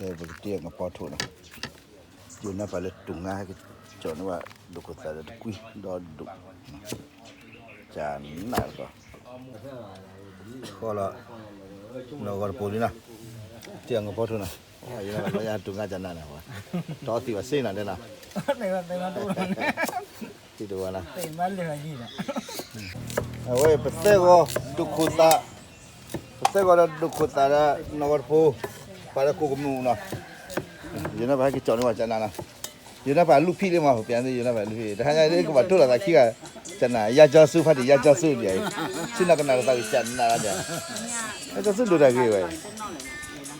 ပကတ့အီၤကပီၤထိးနီၤ, ယိၤနါပၤလၢတူၢ်ငါဟဲက့ၤကၠီၣ်န့ၢ်ဝဲ ဒိၣ်ခိၣ်သၣ်ဒီးတကွံဒီးဒိၣ်, ကနၣ်တကီၢ်, ဃီလီၤ, နီၢ်ဂီၤတပိၤလံနီၤ, တ့အီၤကပီၤထိးနီၤ, ယိၤနါပၤလၢတူၢ်ငါကနၣ်န့ၣ်, တအီသံးဘၣ်စ့နီၤတဲနီၤ, တံၤတဝၤနီၤ, အဝဲပသဲဂီၤဒိၣ်ခိၣ်သၣ် ပသဲဂီၤဒီးဒိၣ်ခိၣ်သၣ်ဒီးနီၢ်ဂီၤတပိၤ, ပာ်ဒီးကိၢ်ကမူၣ်နီၤ, ယိၤနါပၤဟဲက့ၤကၠီၣ်န့ၢ်ဝဲကနၣ်နီၤ, ယိၤနါပၤလူၢ်ဖံးလံမး ပပျးန့ၣ် ယိၤနါပၤလူၢ်ဖံး, တဟါညါလၢကဘၣ်တိၢ်လီၤသးခံဂၤ, ကနၣ် ယါကၠီဆူ ဖါတံၣ်ယါကၠီဆူဒံး, ဆ့ၣ်နီၤကနၣ်တသးကနၣ်ဒၣ်, ယါကၠီဆူဒိၣ်တၢ်ဂ့ၤဝဲ, ယါ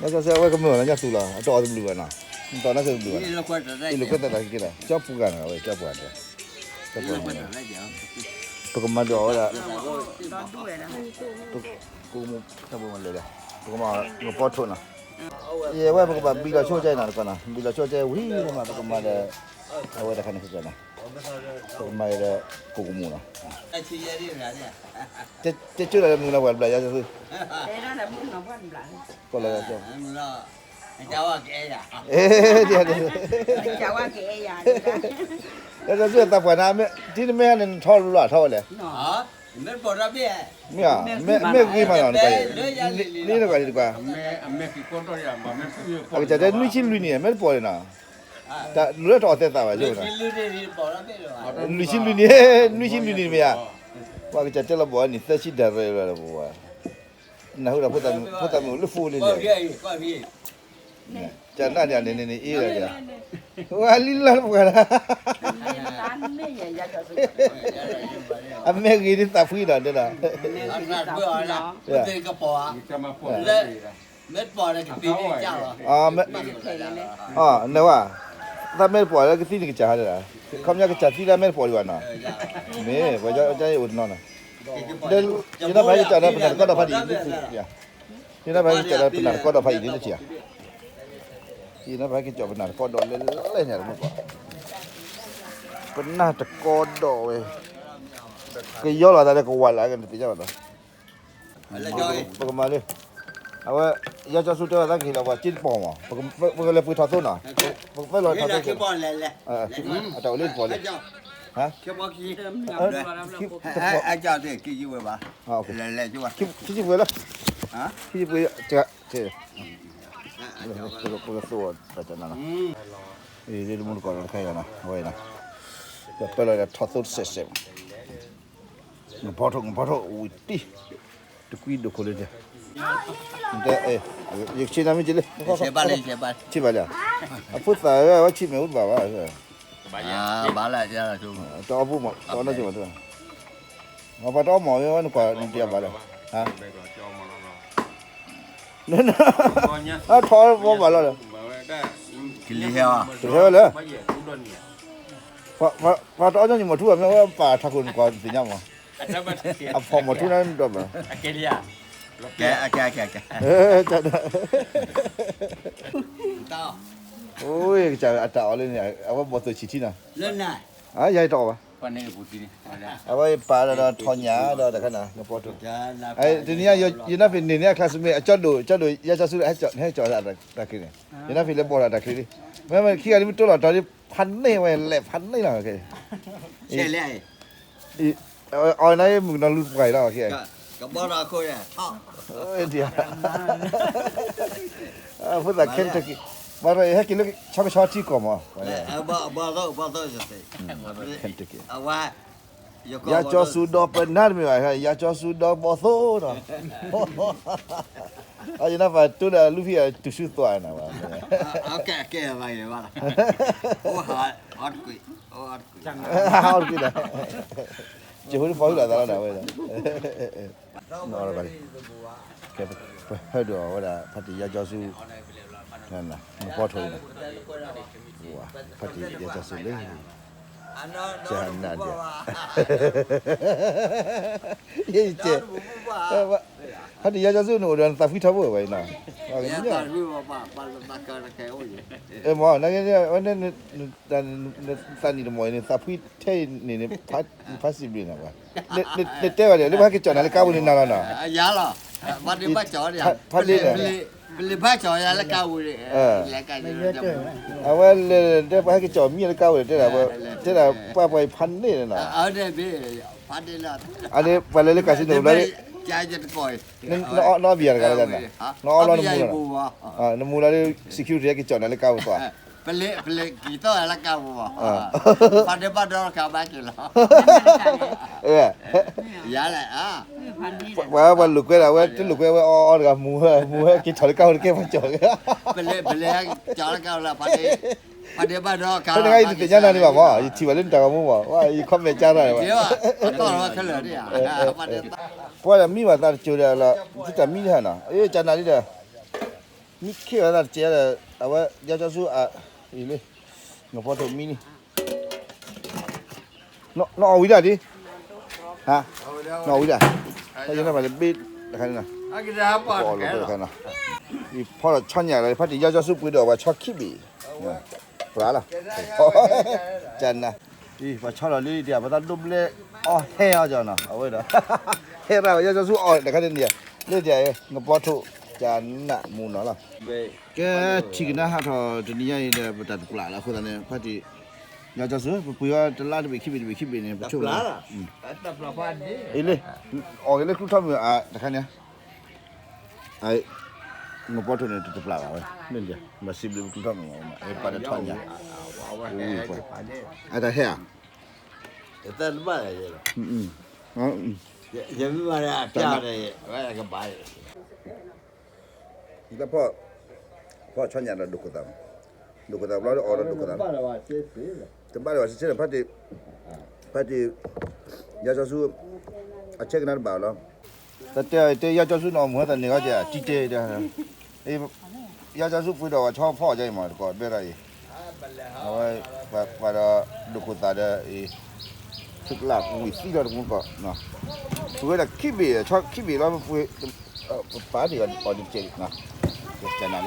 ကၠီဆူအဝဲကမၢလီၤညါသူလီၤ အတအီၣ်တဘျုးဘၣ်နီၤ, တအီၣ်နီတဘျုးဘၣ်နီၤ, အံၤလိာ်ကွဲသးသးက့ၤလီၤ ကၠီပူၤဂၤနီၤ အဝဲကၠီပူၤဂၤ, ပကမၤဒိးဝဲဒၣ် ပကမၤ ပကမၤကပီၤထိးနီၤ, ယဝဲပကဘၣ်ဘံၣ်လီၤဆိကဲနီၤတကီၢ်နီၤ, ဘံၣ်လီၤဆိကဲဝံၤမး ပကမၤဒီး အဝဲတခါန့ၣ်ကနီၤ, ပကမၤဒီးကိၢ်ကမူၣ်နီၤ, တဲကၠိလၢမုၢ်နီၤပှၤတဘျးယါကၠီဆူ, ကီၢ်လၢ လၢကၠီဆူအသးပှၢ်နၤ, ဒ်နမ့ၢ်ဟဲန့ၣ် နထီၣ်လၢအထီၣ်ဝဲလဲၣ်, မ့ၢ်, မ့ၢ်ဂ့ၤမးနီၤ, နကွၢ်, အကစၢ်တဲနွံဆံလွံၢ်နံၣ် မ့ၢ်တပိာ်န့ၣ်နီၤ, တၢ်လိၣ်လၢတအီၣ်သဲးသးဘၣ်ယိနီၤ, လွံၢ်ဆံလွံၢ်နံၣ်, နွံဆံလွံၢ်နံၣ်မ့ၢ်ဧါ, ပှၤကစၢ်တဲလီၤဘီၣ်န့ၣ် သၢဆံဒၣ်ရဲၣ်လီၤပဝဲ, နၢ်ဟူဒီးဖိသၣ်မုၣ်အိၣ်လၢဃိလံန့ၣ်, ကနၣ်ဒ်န့ၣ်န့ၣ်အ့ၣ်ဒီး, ဝဲလံလၢပှၤလၢ အမ့ၢ်ဂ့ၤဒ်သးဖှံဒီးတဲဒီး, နဝဲ, သးမ့ၢ်တပိာ်လၢကသံၣ်န့ၣ်ကစၢ်ဟါဒီး, ခီပညီကစၢ်သံလၢမ့ၢ်တပိာ်ဒံးဘၣ်နီၤ, မ့ၢ်ပှၤကညီအိၣ်တနီၤနီၤ, ဒီးယိၤနါပၤဟဲက့ၤကၠီၣ်ဒီးပနၢ်တကီဒီးဖးဒံး, ယိၤနါပၤဟဲက့ၤကၠီၣ်ဒီးပနၢ်တကီဒီးဖးဒံးလၢထံၣ်ဧါ, ယိၤနါပၤဟဲက့ၤကၠီၣ်ပနၢ်တကီဒီးလဲၤလဲၤန့ၣ်တမုၢ်ကီၢ်, ပနၢ်တကီဒီးဝဲ, ကယီလီၤသးဒီးကဝၤလၢကနသ့ၣ်ညါဘၣ်ဒီး ပကမၤလၢ, အဝဲ, ယါကၠီဆူတဲဝဲသးကဟ့ၣ်လီၤပှၤစ့တပီၢ်မး, ပကလဲၤပှ့ၤထီၣ်သိနီၤ, ပကပၢလီၤထီၣ်သိ, အတၢ်အိၣ်လၢတပီၢ်လံ, ဟါ, ခံဆံပှ့ၤလၢ, ခံဆံပှ့ၤ, ပကသိၣ်တၢ်ကနၤနီၤ, တမုၢ်တကီၢ်ဒီးတခါအံၤနီၤ, အဝဲနီၤ, ပၢလီၤဒီးထီၣ်သိတစဲးစဲး, ငဖီထိၣ် ငဖီထိၣ် ဝံၤတံၢ်, တကွံဒိၣ်ခိၣ်လၢ, ယကဆ့နၤမ့ၢ်က့ၤလၢ, ဆ့ဘၣ်လံ, အဖိသၣ်ဝဲဆ့မဲာ်အိၣ်တဘၣ်ဘၣ်, ဘၣ်လၢ, တအီၣ်ပူၤမး တအီၣ်နီၢ်ကၠိမး, ပှၤတအီၣ်မးဝဲနကွၢ်နတယၤဘၣ်လၢ, ဟါ, အထီၣ်ဝဲဘၣ်လီၤဒီး, ကလံၤဟဲ, ကလံၤဟဲဝဲလၢ, ပှၤတအီၣ်ညီနုၢ်မီၤထူဘၣ် မ့ၢ်ဝဲပာ်ထးခိၣ်နကွၢ်သ့ၣ်ညါမး, အဖီၣ်မီၤထူန့ၣ်ဒီးဘၣ်, ကဲ, ကဲ, ကဲ, အိၣ်ကစၢ်အတၢ်အီၣ်လၢန့ၣ် အဝဲဘီၣ်သိၣ်ဆံၣ်ထံနီၤ, ယၤတအီၣ်ဘၣ်, အဝဲပာ်ဒီးထီၣ်ညၣ်ဒီးတခါနီၤ နပီၢ်ထိၣ်, တနံၤညါ ယိၤနါဖ့ၣ်န့ၢ်န့ၢ်အ classmate အကၠီဒိၣ် ကၠီဒိၣ် ယါကၠီဆူ ဟဲကၠီၣ်တၢ်ချ့န့ၣ်, ယိၤနါဖ့ၣ်လၢဘီၣ်တၢ်ချ့လံ, မ့မ့ၢ်ခံဂၤလံမ့ၢ်တိၢ်လီၤတီၤလံ ဖးန့ၢ်ဝဲလဲၤဖးန့ၢ်လီၤ, အီၣ်နၤမုၣ်ကနီၤလူၤပှၤအံၤလီၤ, ကဘီထီၣ်ခိၣ်, ဖိသၣ် Kentucky, ဘၣ်ဒီးဟဲက့ၤလၢဆီကဆီထံကီၢ်မး, Kentucky, ယါကၠီဆူဒီးပနၢ်တမ့ၢ်ဘၣ်, ယါကၠီဆူဒီးပနၢ်တမ့ၢ်ဘၣ်, ယိၤနါဖ့ၣ်တိၢ်ဒီးလူၤဖံးအတုၤဆူသွါနၤဘၣ်, အီၣ်တကွံာ်ဒီး, ကဟိတဖီဟုလီၤသးလီၤနၤဝဲဒီး, နီၢ်တဂၤလံ, ကဲ, ပဟၢဒိၣ်အီၤဝဲဒၣ် ဖါတံၢ်ယါကၠီဆူ, နပီၢ်ထိၣ်အံၤ, ဖါတံၢ်ယါကၠီဆူလၢ, ကနၣ်ဒံး, ယဲယတဲ, ဖါတံၢ်ယါကၠီဆူနအိၣ်ဒီးနသးဖှံထီဘိဝဲအံၤနီၤ, မ့ၢ်, နသးနံၣ်တမီၢ်အံၤ နသးဖှံထဲအံၤန့ၣ်န့ၣ်, ဖါစံးဘျုးနၤဘၣ်, နတဲဘၣ်ဒီး လၢပှၤဟဲက့ၤကၠီၣ်နၤလၢကါပူၤန့ၣ်နၤလီၤနီၤ, ဖါလ့န့ၣ်, ပလဲၤဘၣ်ကၠီၤယၤလၢကါဝဲ, အဝဲလဲၤတဲပှၤဟဲက့ၤကၠီၤမံလၢကါဝဲတဲဒၣ်, တဲဒၣ်ပှၤပှၤအံၤဖးန့ၣ်နီၤ, အန့ၣ်ပှၤလဲၤလၢ casino လီၤ, နအီၣ်ဘံယၤတဂၤလီၤ, နအီၣ်လီၤနမူလီၤ, နမူလီၤဒီး security ဟဲက့ၤကၠီၤနၤလၢကါဝဲပှၤ ပလဲၤက့ၤကၠီၤနၤလၢကါဝဲပှၤ, ဖးဒ့ဘၣ်ဒီးကဘၣ်က့ၤလီၤ, ပှၤပှၤလိာ်ကွဲဒၣ်ဝဲ တလိာ်ကွဲဝဲအီအီတဂၤ မူဝဲ မူဝဲက့ၤထီၣ်လၢကါဝဲတကဲပှၤကၠီၤ, ပလဲၤကၠီၤလၢကါဝဲလီၤ, ဖးဒ့ဘၣ်ဒီးကါ, တနံၤအံၤတသ့ၣ်ညါနၤဒံးဘၣ်မး ယထံၣ်ဘၣ်လၢနတၢ်ဂီၤမူမး ယ comment ကၠါတၢ်ဘၣ်, ပှၤဒီးမံဘၣ်သးတစိၤဒီးလီၤ, သုတၢ်မံတဟါနီၤ ကၠီၤနၤလံဒီး, မံခ့ဘၣ်သးတကဲးဒီး, အဝဲ ယါကၠီဆူ လံ, နဖီထိးမံလံ, နအီၣ်ဝံၤဒၣ်ဒံး, နအီၣ်ဝံၤဒၣ်, တၢ်ယဲၢ်နီၤဘၣ်လၢဘ့ၣ်တခါန့ၣ်နီၤ, ပအီၣ်လီၤတခါနီၤ, ယဖီထီၣ်ဆီညၣ်လီၤ ဖါတံၢ် ယါကၠီဆူပှ့ၤဒီးပှၤဆီခံဘ့ၣ်, ပှၤလီၤ, ကၠီနၤ, ပှၤဆီလီၤလံဒံး ပှၤသးဒိးဘျဲၣ်အီၣ်ဟဲအီၣ်ကၠီနီၤ အဝဲဒီး, ဟဲရၣ်ဝဲ ယါကၠီဆူအီၣ်တခါန့ၣ်, လၢဒ်အံၤ နဖီထိး ကၠီနၤမူနီၤလီၤ ကဲ ထံကနါဟးထီၣ်တနံၤညါအံၤဒီး ပတၢ်တပျၢ်လၢအဃိသတးန့ၣ် ဖါတံၢ် ယါကၠီဆူ ပပှ့ၤဝဲတလါတဘ့ၣ်ခံဘ့ၣ်တဘ့ၣ်ခံဘ့ၣ်န့ၣ် ပဆိကမိၣ်လီၤ, အံၤလံ, အီၣ်က့ၤလၢကျူထီၣ်မုၢ်တခါန့ၣ်, နဖီထိးန့ၣ် တတပျၢ်ဘၣ်ဝဲ, မၤစံးဘျုးကျူထီၣ်မုၢ်မး ပှၤတထီၣ်ညါ, အတၢ်ဟဲဧါ, ယမ့ၢ်မၤန့ၣ် အဖျါန့ၣ်, တၢ်ဖီၣ်, ဖီၣ်ဆီညၣ်ဒီးဒိၣ်ခိၣ်သၣ်, ဒိၣ်ခိၣ်သၣ်ဘျီဒီးအီၣ်ဒီးဒိၣ်ခိၣ်သၣ်, တဘၣ်ဒီးဘၣ်ဆ့ဆ့ဒီး ဖါတံၢ်, ဖါတံၢ်, ယါကၠီဆူ, အဆဲကနါတဘၣ်လီၤ, တၢ်တဲအီၤတဲ ယါကၠီဆူန့ၣ် အီၣ်မူၤဟဲသးန့ၢ်ဂီၢ်ကဲ တံတဲဒီး, ယါကၠီဆူပှ့ၤဒီးပှၤဆီဖီၣ်အီၤကဲအံၤမး တကိးဘဲဒီးအံၤ, အဝဲ, ပှၤဒီး, ဒိၣ်ခိၣ်သၣ်ဒီးအံၤ, သုကလၢ်ဝံၤသံဒီးတမူတကိး, ပှ့ၤဝဲဒၣ်ခံဘ့ၣ် ဆီခံဘ့ၣ်လီၤ ပပှ့ၤ, ပပာ်ဒံးအီၤတကဲး, ကနၤလံ